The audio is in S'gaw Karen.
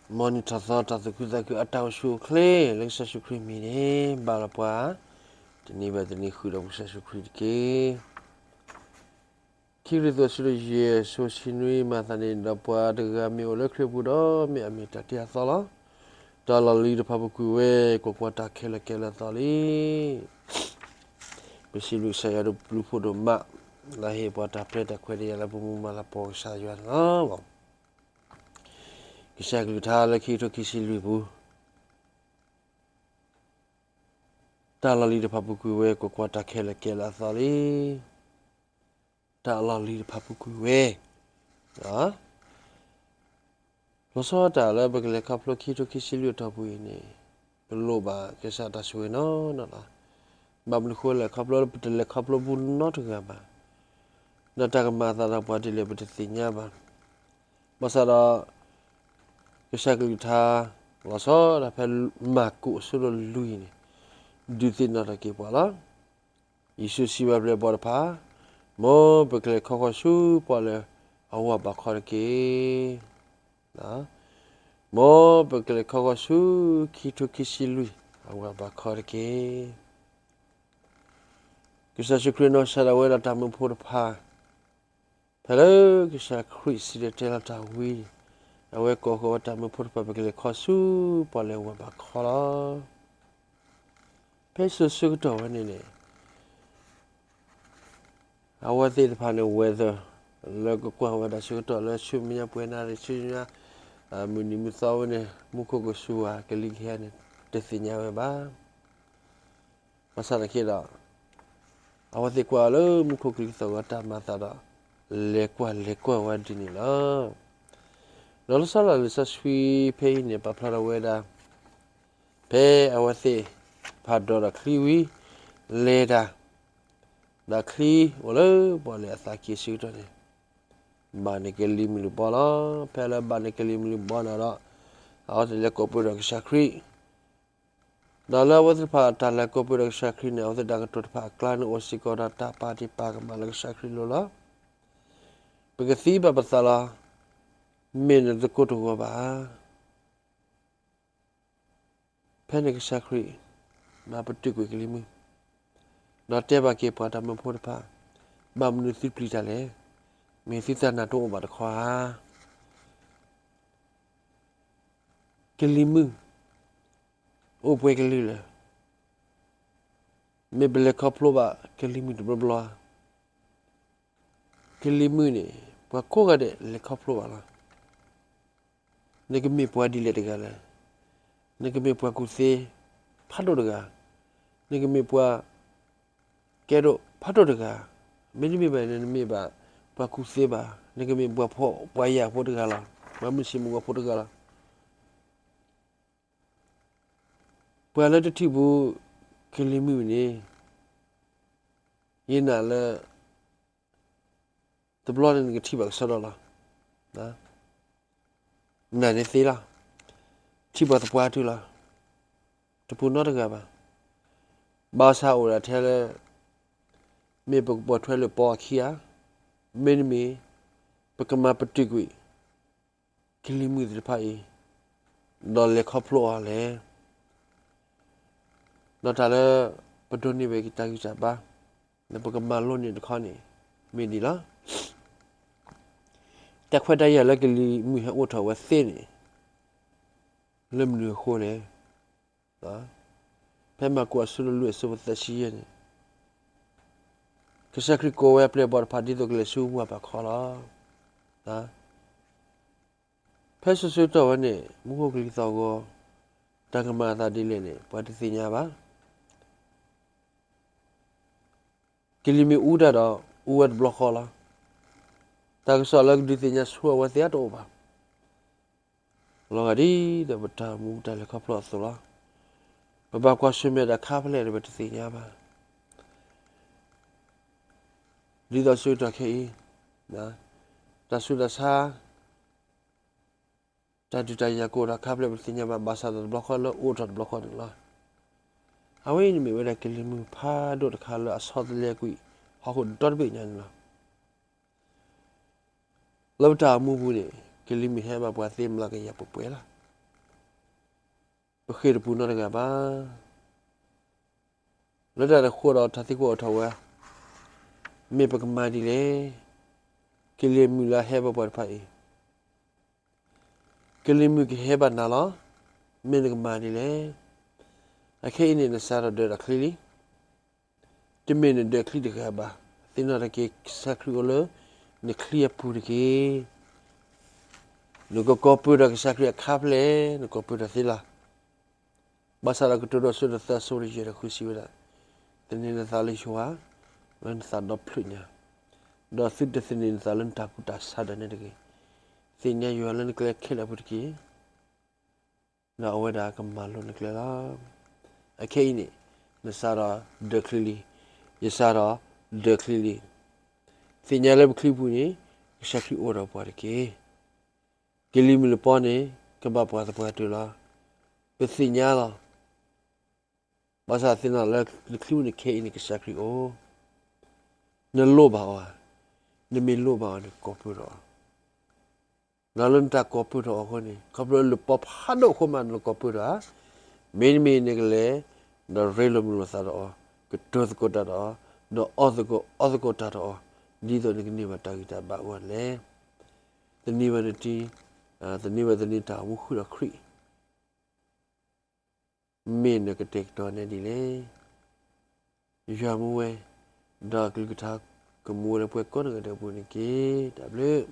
မ်နံၣ်ထီၣ်သီတၢ်သူၣ်ခုသးခုအတၢ်အိၣ်ဆူၣ်အိၣ်ချ့ လၢကစၢ်ယ့ၣ်ၡူးခရံာ်မံၤန့ၣ် ဘၣ်လီၤပှၤ တနံၤဘၣ်တနံၤဃုာ်ဒီးပကစၢ်ယ့ၣ်ၡူးခရံာ်တက့ၢ်. ခံကရံၣ်သူး အဆၢဒိၣ်ယဲၢ် အဆၢဖိတဆံနွံ မၤသးန့ၣ် ဒီးပှၤတဂၤမ့ၢ်အိၣ်လၢခရံာ်ပူၤဒီး မ့ၢ်အမ့ၢ်တၢ်တ့အသီလီၤ. တၢ်လီၢ်လံၤတဖၣ်ပူၤကွံာ်ဝဲ ကွၢ်ကွၢ်, တၢ်ခဲလၢာ်ကဲလၢအသီလံ. ပစံးဘျုးကစၢ်ယွၤဒိၣ်ဘျုးဖှိၣ်ဒိၣ်မး လၢဟ့ၣ်ပှၤတၢ်ပျဲတၢ်ခွဲးတၢ်ယာ်လၢပမူမၤလၤကပီၤကစၢ်ယွၤန့ၣ်လီၤ. ကစၢ်ကလုၢ်ကထါလၢခံကထိခံဆံလွံၢ်ပူၤ, တၢ်လီၢ်လံၤတဖၣ်ပူၤကွံာ်ဝဲ, ကွၢ်ကွၢ်, တၢ်ခဲလၢာ်ကဲလၢအသီလံ. တၢ်လီၢ်လံၤတဖၣ်ပူၤကွံာ်ဝဲ. လီၤဆီဒၣ်တၢ်လၢပကလဲၤခီဖျိခံကထိခံဆံလွံၢ်အတီၢ်ပူၤအံၤန့ၣ်, ပလိၣ်ဘၣ်ကစၢ်တၢ်ဆိၣ်ဂ့ၤနီၢ်နီၢ်လီၤ. ဘၣ်မနုၤဃိလဲၣ်, ခီဖျိပတလဲၤခီဖျိဘူးနီတဂၤဘၣ်, ဒီးတၢ်ကမၤအသးဒီးပှၤဒ်လဲၣ်ပတသ့ၣ်ညါဘၣ်. ဘၣ်ဆၣ်ဒီး ကစၢ်ကလုၢ်ကထါ လီၤဆီဒၣ်တၢ်ဖဲမၢ်ကူးအဆၢဒိၣ်လွံၢ်န့ၣ် ဒုးသ့ၣ်နီၣ်ထီၣ်က့ၤပှၤလီၤ. ယ့ၣ်ၡူးစံးဘၣ်ပျဲၢ်ဘီၣ်တဖၣ်, မ်ပကလဲၤခီဃီၤဆူပီၣ်လဲၣ်အဝၤဘးခီတက့ၢ်. မ်ပကလဲၤခီဃီၤဆူခံကထိခံဆံလွံၢ်အဝၤဘးခီတက့ၢ်. ကစၢ်ယ့ၣ်ၡူးခရံာ်နီၢ်ကစၢ်ဒၣ်ဝဲဒီးတၢ်မၢဖိတဖၣ် ဖဲလၢကစၢ်ခရံာ်စံၣ်တဲၤတဲလီၤတၢ်ဝံၤ, အဝဲကိးဃီၤဝဲတၢ်မၢဖိတဖၣ် ပကလဲၤခီဆူပီၣ်လဲၣ်ဝၤဘးခီလီၤ. ဖဲစိၤဆၢကတီၢ်ဝဲန့ၣ်န့ၣ် အဝဲသ့ၣ်တဖၣ်န့ၣ် weather လၢကကွၢ်ဝဲဒၣ်ဆၢကတီၢ်လၢဆူမဲာ်ညါပှဲၤနၣ်ရံၣ် ဆူညါ မုၢ်နံၤမုၢ်သီဝဲန့ၣ် မူခိၣ်ကစူၤဧါ ကလံၤကဟဲန့ၣ် တသ့ၣ်ညါဝဲဘၣ်. ဘၣ်ဆၣ်သနာ်က့ဒီး အဝဲသ့ၣ်ကွၢ်လၢမူခိၣ်ကလံၤသီၣ်ဂီၤတၢ်မၤအသးဒီး လဲၤကွၢ်လဲၤကွၢ်ဝဲဒ်န့ၣ်လီၤ. ဒီးလီၤဆီဒၣ်တၢ်လံာ်စီဆှံဖဲအံၤန့ၣ် ပာ်ဖျါထီၣ်ဝဲဒၣ် ဖဲအဝဲသ့ၣ်ဖးဒိၣ်ဒီးချံဝံၤ လဲၤတၢ် ဒီးချံအိၣ်လၢပီၣ်လဲၣ်အသးကံၢ်ဆၢကတီၢ်န့ၣ် ဘၣ်န့ၢ်ကလံၤမုၢ်လံၤဘီလီၤ. ဖဲလၢဘၣ်န့ၢ်ကလံၤမုၢ်လံၤဘီန့ၣ်ဒီး အဝဲသ့ၣ်လဲၤကိးပၢၢ်ဒီးကစၢ်ခရံာ် ဒီးလၢအဝဲသ့ၣ်တဖၣ်တၢ်လဲၤကိးပၢၢ်ဒီးကစၢ်ခရံာ်န့ၣ် အဝဲသ့ၣ်တၢ်ကတိၤတဖၣ်အကျါန့ၣ် အိၣ်စ့ၢ်ကီးဒီးတၢ်ပာ်တံၢ်ပာ်ကမၣ်လၢကစၢ်ခရံာ်အလိၤလီၤ. ပကသံဘၣ်ပသးလီၤ. မ့ၢ်နသကိးတဂီၤဘၣ်ဧါ. ဖဲန့ၣ်ကစၢ်ခရံာ် မၤပတုာ်ကွံာ်ကလံၤမုၢ်, ဒီးတဲဘၣ်က့ၤပှၤတၢ်မၢဖိတဖၣ်, ဘၣ်မနုၤသုပျံၤတၢ်လဲၣ်. မ့ၢ်သုတၢ်နာ်တအိၣ်ဘၣ်တခီဧါ. ကလံၤမုၢ် အိၣ်ပှဲၤကလုာ်လဲၣ်. မ့ၢ်ပလဲၤခီဖျိဘၣ်ကလံၤမုၢ်တဘျီဘျီဧါ. ကလံၤမုၢ်န့ၣ် ပှၤကိးဂၤဒဲးလဲၤခီဖျိဘၣ်လီၤ. နကမ့ၢ်ပှၤဒ်လဲၣ်တဂၤလဲၣ်. နကမ့ၢ်ပှၤကူၣ်သ့ဖးဒိၣ်တဂၤ, နကမ့ၢ်ပှၤကဲဒိၣ်ဖးဒိၣ်တဂၤ, မ့တမ့ၢ်ဘၣ်န့ၣ် နမ့ၢ်ဘၣ်ပှၤကူၣ်သ့ဘၣ်, နကမ့ၢ်ပှၤဖှီၣ်ပှၤယာ်ဖိတဂၤလီၤ, ပှၤမုၢ်ဆ့ၣ်မုၢ်ဂီၤဖိတဂၤလီၤ. ပှၤလၢတထံၣ်ဘူးကလံၤမုၢ်န့ၣ် ယနာ်လၢ တဘျီန့ၣ်နကထံၣ်ဘၣ်ကစီဒီလီၤ. နာ်န့ၢ်သ့လီၤ. ထံၣ်ပှၤသပှၢ်တုၤလီၤ. တပူၤနီတဂၤဘၣ်. ဘၣ်ဆၣ်အိၣ်ဒၣ်ထဲလၢ မ့ၢ်ပကပိာ်ထွဲလၢပီအခံဧါ, မ့တမ့ၢ် ပကမၤပတုာ်ကွံာ် ကလံၤမုၢ်သ့ၣ်တဖၣ်အံၤ ဒီးလဲၤခီဖျိအီၤလဲၣ်. ဒီးတၢ်လၢပဒိးန့ၢ်ဝဲတၢ်ဂံၢ်တၢ်ဘါ လၢပကမၤလိန့ၢ်တခီန့ၣ် မ့ၢ်ဒ်လီၤ. တၢ်ခွဲးတၢ်ယာ်လၢကလံၤမုၢ်ဟဲအိၣ်ထီၣ်ဝဲသ့န့ၣ် လၢမနုၤအဃိလဲၣ်. ဖဲမၢ်ကူးအဆၢဒိၣ်လွံၢ်အဆၢဖိသၢဆံယဲၢ်န့ၣ် ကစၢ်ခရံာ်ကိးဝဲအပျဲၢ်အဘီၣ်တဖၣ် ဒ်သိးကလဲၤဆူဝၤဘးခီလီၤ. ဖဲစိၤဆၢကတီၢ်ဝဲန့ၣ် မူခိၣ်ကလံၤသီၣ်ဂီၤ တၢ်ကမၤအသးဒ်လဲၣ်န့ၣ် ပှၤတသ့ၣ်ညါဘၣ်. ကလံၤမုၢ်အူတၢ်ဒီး အူဝဲတဘျီဃီလီၤ. တၢ်ကစီၣ်လၢကဒုးသ့ၣ်ညါဆိအဝဲသ့ၣ်အတအိၣ်ဘၣ်. လီၤဂာ်ဒ်သိးပတၢ်အိၣ်မူတၢ်လဲၤခီဖျိအသိးလီၤ. ပဘၣ်ကွၢ်ဆၢၣ်မဲာ်တၢ်ခါဖဲလဲၣ်ဒီး ပတသ့ၣ်ညါဘၣ်. ဒ်သိးဆၢကတီၢ်ခဲအံၤ တၢ်ဆူးတၢ်ဆါ တၢ်ဒုးတၢ်ယၤကအိၣ်ဒီးခါဖဲလဲၣ် ပတသ့ၣ်ညါဘၣ်. ဘၣ်ဆၣ်ဒီးတဘျီဃီလၢအိၣ်ထီၣ်တဘျီဃီန့ၣ်လီၤ. အဝဲအံၤန့ၣ်မ့ၢ်ဝဲဒၣ်ကလံၤမုၢ်ဖးဒိၣ်တခါလၢအဆီတလဲကွံာ် ဟီၣ်ခိၣ်ဒီတဘ့ၣ်ညါန့ၣ်လီၤ. လၢပတၢ်အိၣ်မူပူၤန့ၣ် ကလံၤမုၢ်ဟဲဘၣ်ပှၤသ့မျးကယၤပှဲၤပှဲၤလီၤ. ပဃ့ၢ်တပူၤနီတဂၤဘၣ်. လၢတၢ်န့ၣ်အဃိဒီး တၢ်သံကွၢ်အိၣ်ထီၣ်ဝဲ, မ့ၢ်ပကမၤဒ်လဲၣ်. ကလံၤမုၢ်လၢအဟဲဘၣ်ပှၤတဖၣ်အံၤ, ကလံၤမုၢ်ကဟဲဘၣ်နၤလီၤ. မ့ၢ်နကမၤဒ်လဲၣ်. အခဲအံၤန့ၣ် နစးထီၣ်ဒၢးတၢ်ချံလံ. တမ့ၢ်နဒၢးချံတဂၤဘၣ်. သ့ၣ်နီၣ်ထီၣ်က့ၤ ကစၢ်ခရံာ်အိၣ်လၢနချံအပူၤတက့ၢ်. နကကိးပၢၢ်ဒီးကစၢ်ခရံာ်အခါဖဲလဲၣ်, နကိးပၢၢ်ထီၣ်သ့လီၤ. ဘၣ်ဆၣ်ဒီးကတိၤဒိၣ်အဆၢဒိၣ်သၢ အဆၢဖိတယဲၢ်ဒီးဃုစံးဝဲဒၣ်, သန့ၤနသးလၢယွၤ လၢနသးဒီဖျၢၣ်ညါ, ဒီးသုတသန့ၤနသးလၢနတၢ်ကူၣ်တၢ်ဆးဒၣ်နဲတဂ့ၤ. သ့ၣ်ညါယွၤလၢနကျဲခဲလၢာ်အပူၤတက့ၢ်. ဒီးအဝဲဒၣ်ကမၤလိၤနကျဲလီၤ. အခဲအံၤန့ၣ် နစးထီၣ်ဒၢးချံလံ, ယစးထီၣ်ဒၢးချံလံ. သ့ၣ်ညါလၢပချံပူၤန့ၣ် ကစၢ်ခရံာ်အိၣ်ဒီးပှၤတက့ၢ်. ကလံၤမုၢ်လပီန့ၣ် ကဘၣ်ပှၤသပှၢ်တၢၢ်လီၤ. ပသ့ၣ်ညါလီၤ. ဘၣ်ဆၣ်သ့ၣ်နီၣ်လၢနချံပူၤန့ၣ် ခဲအံၤန့ၣ် ကစၢ်ခရံာ်အိၣ်, နလိၣ်ဘၣ်အီၤဧါ. နမ့ၢ်လိၣ်ဘၣ်အီၤန့ၣ် ကိးပၢၢ်ထီၣ်အီၤ. ဒီးလၢနတၢ်ကိးပၢၢ်ထီၣ်အီၤအဃိန့ၣ် ခီဖျိလၢလပီဖးဒိၣ်အဃိမး နကိးပၢၢ်ထီၣ်ဧါ. မ့တမ့ၢ်နကလဲၤ ဒီးရ့လိာ်မုာ်လိာ်သးဒီးအီၤ, ကတိၤသကိးတၢ်ဒီးအီၤ, ဒီးအီၣ်သကိး အီသကိးတၢ်ဒီးအီၤ, ဒ်သိးနကန့ၢ်ဘၣ်တၢ်ဂံၢ်တၢ်ဘါအဂီၢ်န့ၣ်လဲၣ်. သန့ၤဘၣ်နတံၤ, သန့ၤဘၣ်သန့ၤတၢ်အိၣ်မူဃုာ်ဒီးခရံာ် မ့ၢ်နကတဲာ်ကတီၤနဲဒ်လဲၣ်. ယွၤမူဝဲ, ဒီးအကလုၢ်ကထါကမူဝဲလၢပှၤကိးဂၤဒဲးအပူၤန့ၣ်တက့ၢ်. တၢ်ဘျုး